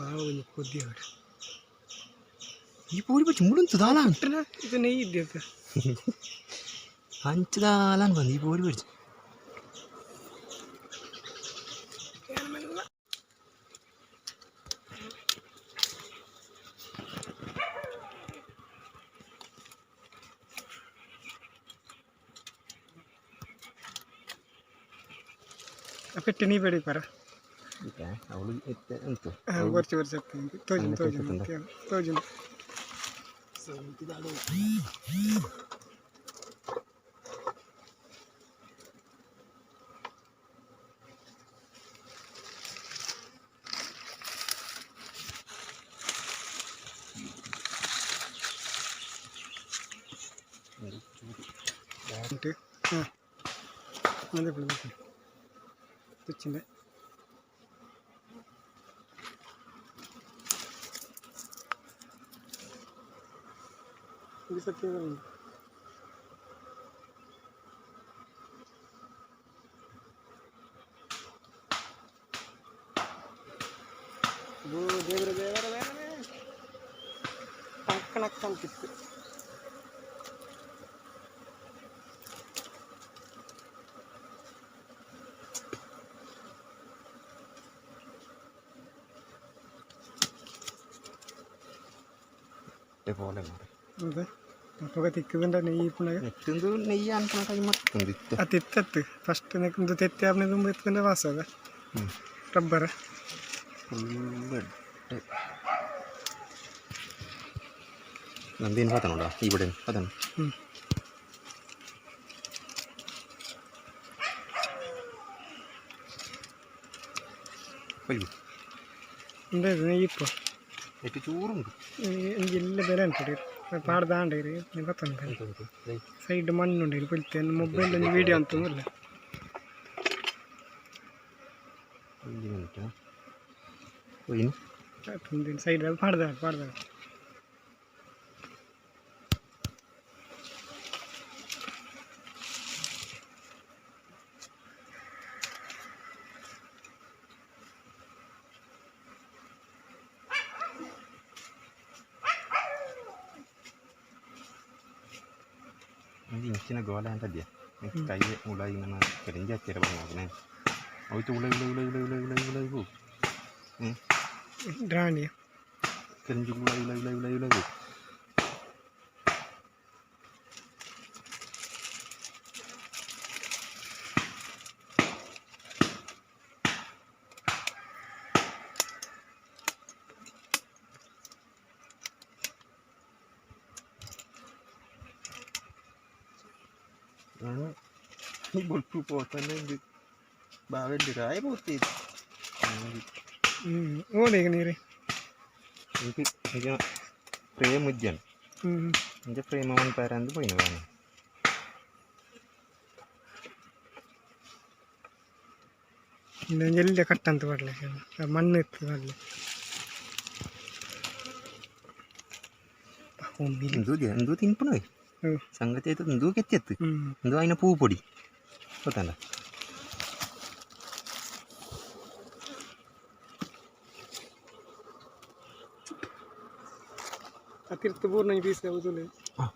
ಬಾವು ಕೊದ್ದಿ ಅವಡು. ಈ ಪೋರಿ ಬಚ್ಚಿ ಮುಳುಂತು ದಾಲ. ಇದು ನೆಯ್ಯಿ ಇದ್ದೆ. ಅಂಚ ದಾಲ ಬಂದು ಈ ಪೋರಿ ಬಚ್ಚಿ. ಪೆಟ್ಟಿ ನೀ ಬೇಡಿ ಪರ. ಅವಳು ಎಂತು? ವರ್ಷ ವರ್ಷ ತೋಜುಂಡು ತೋಜುಂಡು ತೋಜುಂಡು. ಉಂಟು ಹಾಂ ಅದೇ ಬಿಡು ತುಚ್ಚಿಂದ. ಇದು ಸತ್ಯ ಉಂಟು. ಓ ದೇವರ ದೇವರ ದೇವರೇ, ಟಂಕಣಕ್ಕಂತಿತ್ತು. പോലെ ಮಾರೆ. ಹೌದಾ, ಅಪಗ ತಿಕ್ಕದಂಡ ನೆಯ್ಯಿ ಪುನಗ. ನೆತ್ತೊಂದು ನೆಯ್ಯಿ ಅನ್ಪುನ ಟೈಮ್ ಮತ್ತೊಂದು ಇತ್ತೆ. ಆ ತಿತ್ತತ್ತು ಫಸ್ಟ್ ನೆಕ್ಕೊಂದು ತೆತ್ತಿ ಆಪ್ನೆ ತುಂಬ ಎತ್ತುಕೊಂಡೆ ವಾಸದ ರಬ್ಬರ್. ಫುಲ್ ಎಡ್ಡೆ. ನಂದೇನು ಪತ ನೋಡ ಈ ಬಡೆ ಪತನ. ಹ್ಞೂ. ಬೈಬು. ಉಂಡೆ ನೆಯ್ಯಿ ಇಪ್ಪ. ಎಷ್ಟು ಚೂರುಂಟು. ಒಂಜಿ ಎಲ್ಲ ಬೆಲೆ ಉಂಟು ಪಾಡ್ದಾಂಡೇರಿ ಗೊತ್ತುಂಟು. ಸೈಡ್ ಮಣ್ಣು ಉಂಡು ಪೊಲ್ತೆ ಮೊಬೈಲ್ ಒಂಜಿ ವೀಡಿಯೋ ಅಂತಂದಿಲ್ಲ. ಒಂದು ಮಿನಿಟ್ ಹೋಯಿನಿ. ಸೈಡ್ ಪಾಡ್ದ ಪಾಡ್ದ. ಒಂದು ಇಂಚಿನ ಗೋಲೆ ಅಂತ ಅದ್ಯಾ ಕೈ ಉಳಾಯಿ ನನ್ನ ಕೆರಿಂಜಿ ಹತ್ತಿರ ಬಂದ ಹೋಯ್ತು ಉಳೈ ಉಳೈ ಉಳೈ ಉಳೈ ಉಳೈ ಉಳೈ ಉಳೈ ಹೂ ಹ್ಞೂ. ಡ್ರಾಣಿ. ಕೆರಿಂಜಿ ಉಳೈ ಉಳೈ ಉಳೈ ಉಳೈ ಉಳೈ ಹೂ. ನಾನು ಈ ಬೊಲ್ಪು ಪೋತನೆ ಬಾವೆಂಡಿ ರಾಯ ಪೋತಿ. ಹ್ಞೂ, ಓಡಿ ಈಗ ನೀರು. എനിക്ക് എനിക്ക് ഫ്രെയിം ഉജ്ജാണ്. ಹ್ಞೂ. എൻ്റെ ഫ്രെയിം അവൻ പേരാന്ത് പോയിന് വേണം. ಇಂದೊಂಜಿ ಎಲ್ಯ ಕಟ್ಟಂತ ಪಾಡ್ಲೆ, ಮಣ್ಣು ಇತ್ತು ಪಾಡ್ಲೆ. ಇಂದು ಇಂದು ತಿನ್ಪುನವೆ. ಹ್ಞೂ. ಸಂಗತಿ ಆಯ್ತು, ಇಂದು ಕೆತ್ತೆತ್ತು. ಹ್ಞೂ. ಇಂದು ಆಯ್ನ ಪೂ ಪೊಡಿ ಗೊತ್ತಲ್ಲ. ಅತಿರ್ತು ಪೂರ್ಣ ಪೀಸ್ ಹೌದು. ಹಾಂ.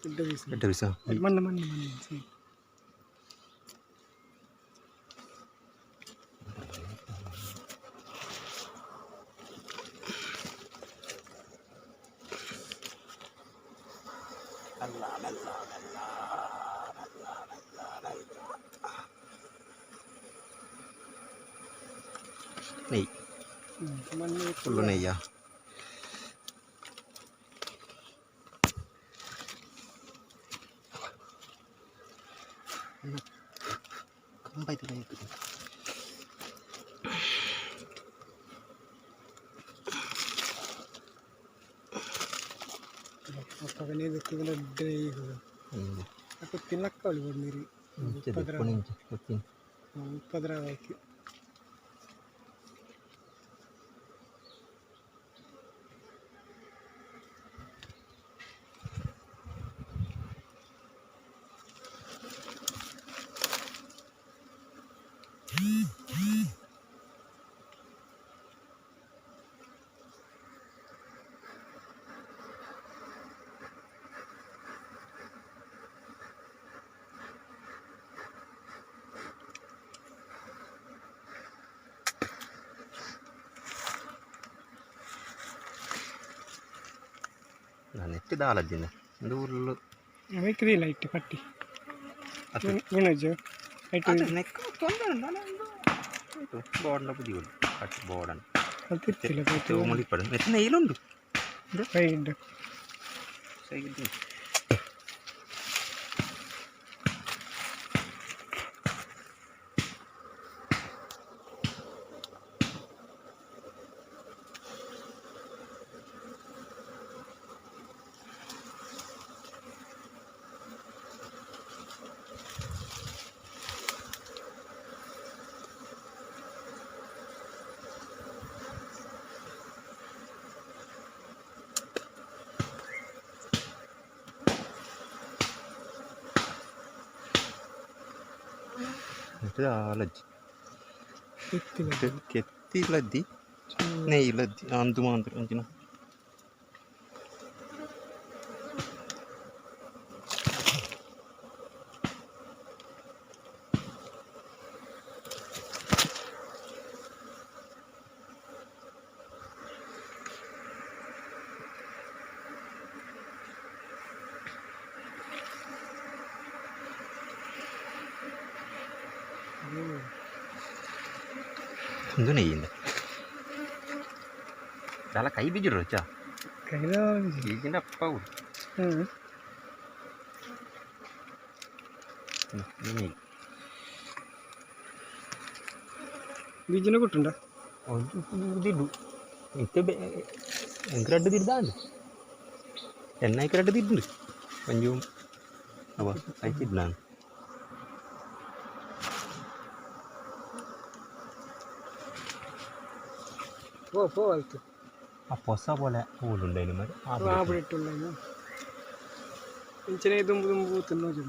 ದೊಡ್ಡ ಪೀಸ್. ಎಡ್ಡೆ ಪೀಸ. ಮಣ್ಣು ಮಣ್ಣು ಮಣ್ಣು ಸರಿ. നെയ്യ്. ಹ್ಞೂ, ಮಣ್ಣು. ഫുള്ള് നെയ്യാ. ಕಂಬಾಯ್ತು. ಅಪ್ಪಗ ನೀರು ದೊಡ್ಡ ನೆಯ್ಯಿ. ತಿನ್ನಕ್ಕ ಬೋಡು ನೀರು. ಉಪದ್ರ ಉಪದ್ರ ಆಯ್ತು. ನೆಟ್ ದಾಲದ್ದಿನ ದೂರ್ಲು ಅವೆಕ್ಕಿದಿಲ್ಲ ಇಟ್ಟು ಪಟ್ಟಿ ವಿನೋಜ್ ಐಟ್ ನೆಕ್ ತೊಂದರೆ ಉಂಟು ಬೋರ್ಡ್ನ ಬುದಿಗಳು ಪಟ್ಟಿ ಬೋರ್ಡನ್ನು ಅದು ಇತ್ತಿಲ್ಲ ಮುಳಿಪಡು ಮೆತ್ತ ನೆಯ್ಲುಂಡು ಸೈಡ್ ಸೈಡ್ ದಾಲಜ್ಜಿ ಇತ್ತಿಲ್ಲ ಕೆತ್ತಿಲದ್ದಿ ನೆಯ್ಲದ್ದಿ ಅಂದು ಮಾಂತ್ರ ಅಂಚಿನ ಒಂದು ನೆಯ್ಯಿಂದ ದಾಲ ಕೈ ಬಿಜ್ಜಿರು ಚಾ ಕೈಲ ಈಗಿನ ಅಪ್ಪ ಹ್ಞೂ ನೆಯ್ ಬೀಜನ ಕೊಟ್ಟುಂಡ ದಿಡ್ಡು ಇತ್ತೆ ಬೆ ಎಂಕ್ ರಡ್ಡ್ ದಿಡ್ದಾಂಡ್ ಎನ್ನೈಕ್ ರಡ್ಡ್ ದಿಡ್ಡು ಒಂಜಿ ಅವ ಐತಿಡ್ ನಾನು ಪೋ ಪೋ ಆಯ್ತು ಆ ಹೊಸ ಬೋಲೆ ಹೂಲುಂಡೇನು మరి ಆ ಬಿಟ್ಟುಲ್ಲ ಇಂಚನೆ ದುಂಬು ದುಂಬು ತಿನ್ನೋಜು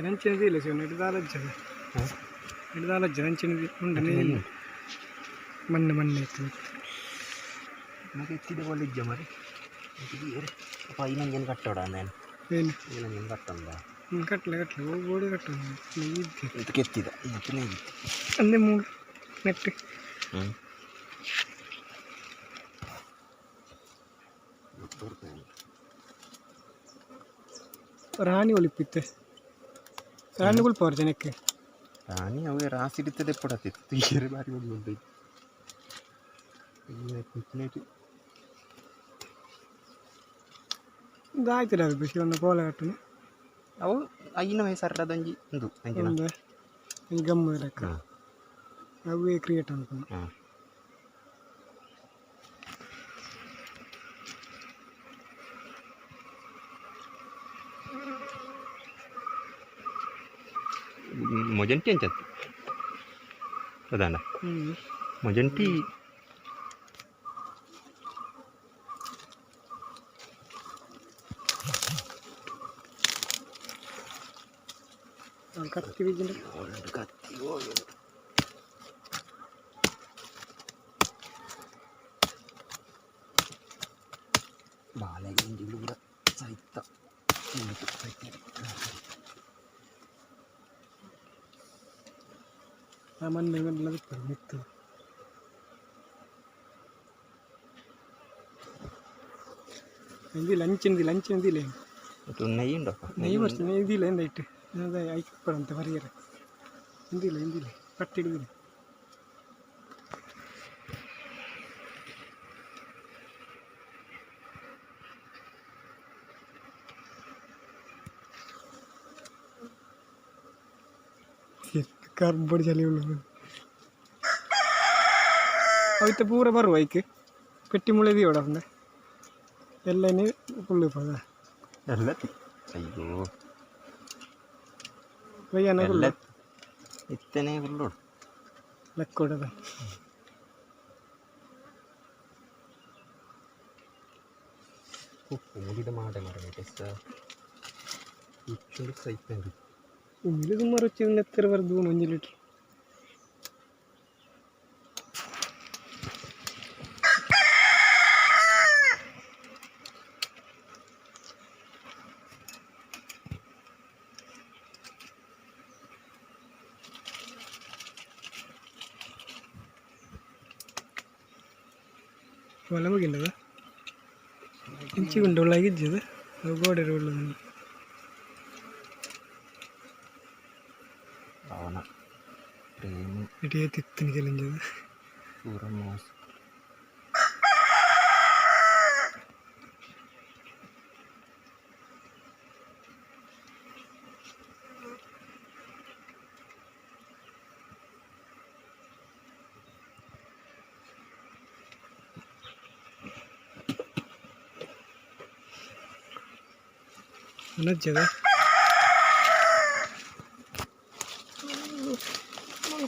ಅಂಚಿನది ಇಲ್ಲ ಶಿವನ ಹಿಡ್ದಾಲಜ್ಜದ ಹಿಡ್ದಾಲಜ್ಜ ಅಂಚಿನది ಉಂಡು ನೀನು ಮೊನ್ನೆ ಮೊನ್ನೆ ಇತ್ತು నాకు ಎತ್ತಿದ പോലെ ಇಜ್ಜ మరి ಅಪ್ಪ ಇನ್ನೊಂದೇನು ಕಟ್ಟೋಡ ನಾನು ಏನು ಇನ್ನೊಂದೇನು ಕಟ್ಟಂದ ಹ್ಞೂ ಕಟ್ಟಲೆ ಕಟ್ಟಲೆ ಬೋಡಿ ಕಟ್ಟಲು ಇದ್ದೆ ಇಂತ ಕೆತ್ತಿದ ಮತ್ತೆ ನೆಯ್ಯಿತ್ತು ಅಂದೆ ಮೂರು ನೆಟ್ಟು ಹ್ಞೂ ರಾಣಿ ಒಲಿಪಿತ್ತೆ ರಾಣಿ ಕುಲ್ಪ ಜನಕ್ಕೆ ರಾಣಿ ಅವು ರಾಸಿ ಹಿಡಿತದೆ ಪಡತಿತ್ತು ತೀರೆ ಬಾರಿ ಉಂಟು ಇದಾಯ್ತಿಲ್ಲ ಅದು ಬಿಸಿ ಒಂದು ಕೋಲ ಕಟ್ಟುನು ಅವು ಐನ ವಯಸ್ಸರ್ರದೊಂಜಿ ಉಂದು ಅಂಚಿನ ಒಂದು ಈ ಗಮ್ಮು ಲೆಕ್ಕ ಹಾಂ ಅವೇ ಕ್ರಿಯೇಟ್ ಅನ್ಕೊಂಡು ಹಾಂ ಮೊಜಂಟಿ ಅಂಚತ್ತು ಅದಾನ ಹ್ಞೂ ಮೊಜಂಟಿ ಕತ್ತಿ ಬೀಜ ಕತ್ತಿ ಬಾಳೆಗೆ ಕೂಡ ಸಹಿತ ಆ ಮಣ್ಣು ಮೆಲ್ಲ ಬಿತ್ತದು ಮಿತ್ತು ಇಂದಿಲ್ಲ ಅಂಚಿನದಿಲ್ಲ ಅಂಚಿನದಿಲ್ಲ ಮತ್ತು ನೆಯ್ಯಿ ಉಂಡಪ್ಪ ನೆಯ್ಯಿ ಬರ್ತೀನಿ ನೆಯ್ದಿಲ್ಲ ಎಂದ ಇಟ್ಟು ಅದೇ ಐಕ್ಪಡಂತೆ ಬರಿಯರ ಇಂದಿಲ್ಲ ಇಂದಿಲ್ಲ ಪಟ್ಟಿ ಹಿಡಿದಿಲ್ಲ ಕಾರ್ಬೋರ್ಡ್ ಚಳಿ ಉಳ್ಳದು ಅವಿತ ಪೂರ ಬರುವ ಐಕ್ ಪೆಟ್ಟಿ ಮುಳೆದಿ ಓಡಂದ ಎಲ್ಲನೇ ಫುಲ್ಲು ಪದ ಎಲ್ಲ ಅಯ್ಯೋ ವಯ್ಯನ ಎಲ್ಲ ಇತ್ತನೇ ಹುಲ್ಲೋಡು ಲೆಕ್ಕೊಡದ ಉಪ್ಪು ಮುಗಿದ ಮಾಡ ಮರ ಇಚ್ಚುಂಡು ಸೈತ ಉಮಿಲು ಸುಮಾರು ರುಚಿ ನೆತ್ತರ ಬರ್ದು ಒಂಜಿ ಲೀಟ್ರ್ ಒಲ ಮುಗಿಂಡದ ಇಂಚಿ ಉಂಡು ಉಳ್ಳಾಗಿಜ್ಜದು ಅವು ಗೋಡೆ ಉಳ್ಳು. ಅವನ ಪ್ರೇಮಿ. ಇಡೀ ತಿತ್ತನಿಗೆ ಕೆಲಂಜದು. ಪೂರ ಮೋಸ. ನಜ್ಜದ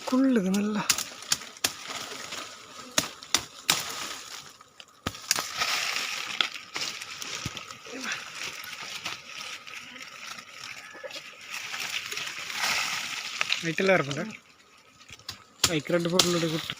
ಕುಳ್ಳದ ಮಲ್ಲ. ಐಟೆಲ್ಲ ಇರ್ಬೋದ ಐಕ್ ರೆಡ್ ಬೋರ್ಲು ಗುಟ್ಟು.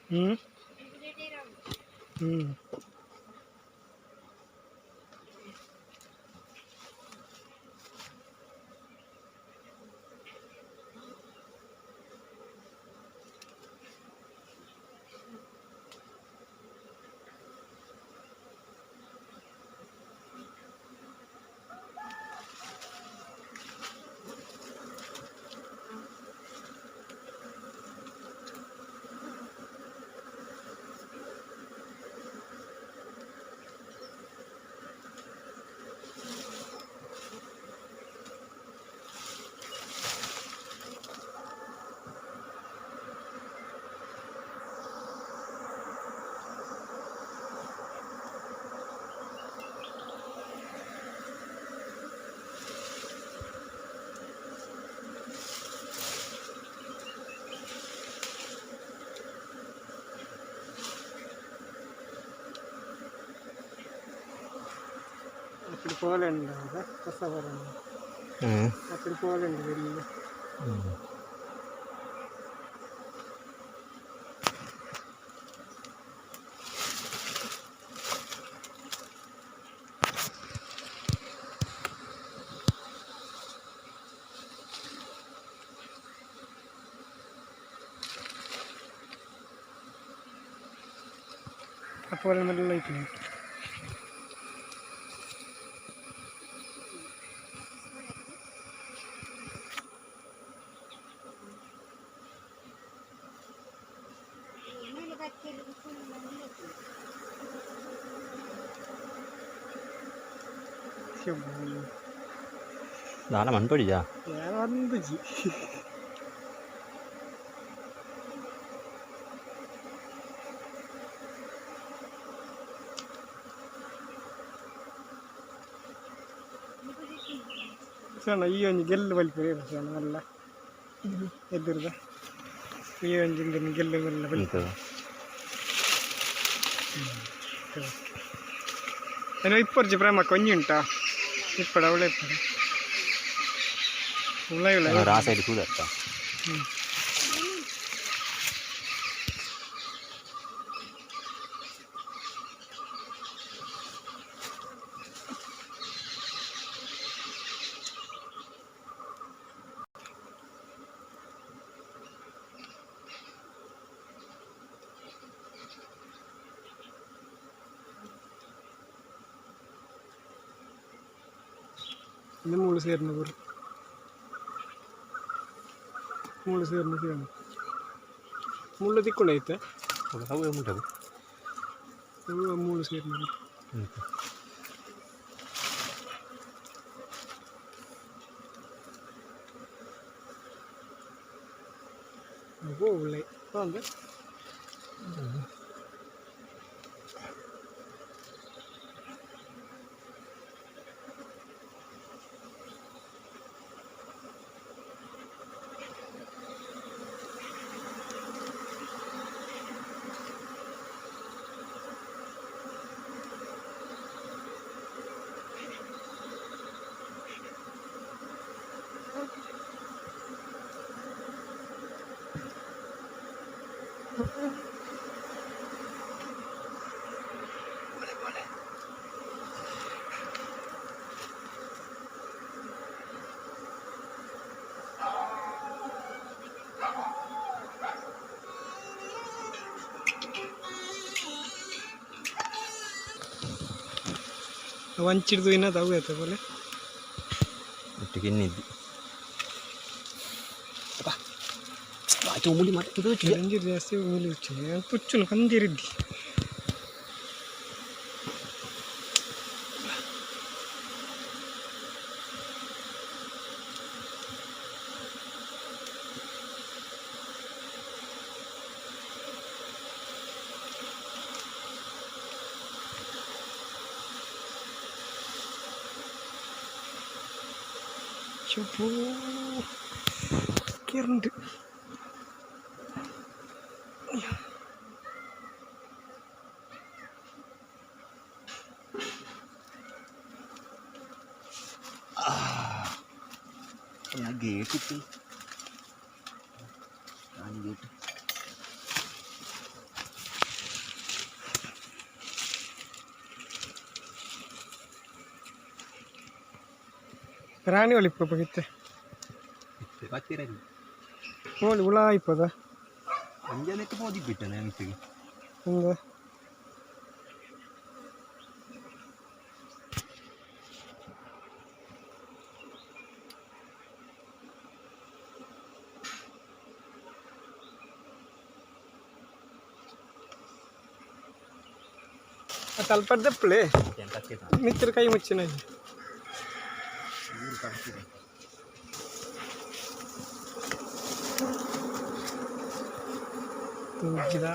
ಹ್ಞೂ ಹ್ಞೂ. ಅప్పుడు ಪೋಲೆಂಡ್ ಹೊಸ ಬರೋಣ. ಹ್ಞೂ. ಅప్పుడు ಪೋಲೆಂಡ್ ಇಲ್ಲಿ. ಹ್ಞೂ. ಆ ಪೋಲೆಂಡ್ ಮೇಲೆ ಐತಿ. ದಾಲ ಮನ್ಪಡಿಜಾ? ಒಂದುಜಿ. ಸಣ್ಣ ಈ ಒಂಜಿ ಗೆಲ್ಲು ಬಲಿಪುರ ಸಣ್ಣ ಮಲ್ಲ ಎದುರ್ದ ಈ ಒಂಜಿ ಇಂದೆನ್ ಗೆಲ್ಲು ಮೆಲ್ಲ ಬಲಿ. ಎಂತದ? ಏನೋ ಇಪ್ಪರ್ಜಿ ಪ್ರೇಮಕ್ಕೆ ಒಂಜಿ ಉಂಟಾ ಇಪ್ಪಡ ಅವಳೆ ಇಪ್ಪಡ ಉಳ್ಳ ಉಳ್ಳ. ಆ ಸೈಡ್ ಕೂದತ್ತ. ಹ್ಞೂ. ಇಂದು ಮೂಳು ಸೇರಿನ ಪೂರ ಮೂಳು ಸೇರಿನ ಸೇರಿನ ಮುಳ್ಳು ತಿಕ್ಕೊಂಡ ಐತೆ. ಅವು ಉಂಟು. ಅವು ಮೂಳು ಸೇರಿನ. ಅವು ಉಳ್ಳೆ ಅಂದ್ರೆ. ವಂಚಿಡ್ದು ಇನ್ನದ ಅವು ಐತೆ ಬೋಲೆ. ಒಟ್ಟಿಗೆ ಇನ್ನಿದ್ದಿ ಆಯ್ತು ಮುಳಿ ಮತ್ತೆ. ಕಂಜೀರ್ ಜಾಸ್ತಿ ಮುಲಿ ಉಚ್ಚು ತುಚ್ಚುನು ಕಂಜೀರಿದ್ದಿ. ಶುಭೋ ಕಿರಂಡು. ಗೇಟ್ ಇತ್ತು, ಗೇಟ್. ರಾಣಿ ಒಳಿಪ್ಪ ಇತ್ತೆ. ಬತ್ತಿರಲಿ. ಓಲಿ ಉಳ ಇಪ್ಪದ. ಅಂಜನಕ್ಕೆ ಪೋದಿ ಬಿಟ್ಟ ನೆನಪಿಗೆ. ಹಂಗ. ತಲ್ಪರ್ದಪ್ಪಳೆ ಮಿತ್ರ ಕೈ ಮುಚ್ಚಿನ. ತೂಗಿದ.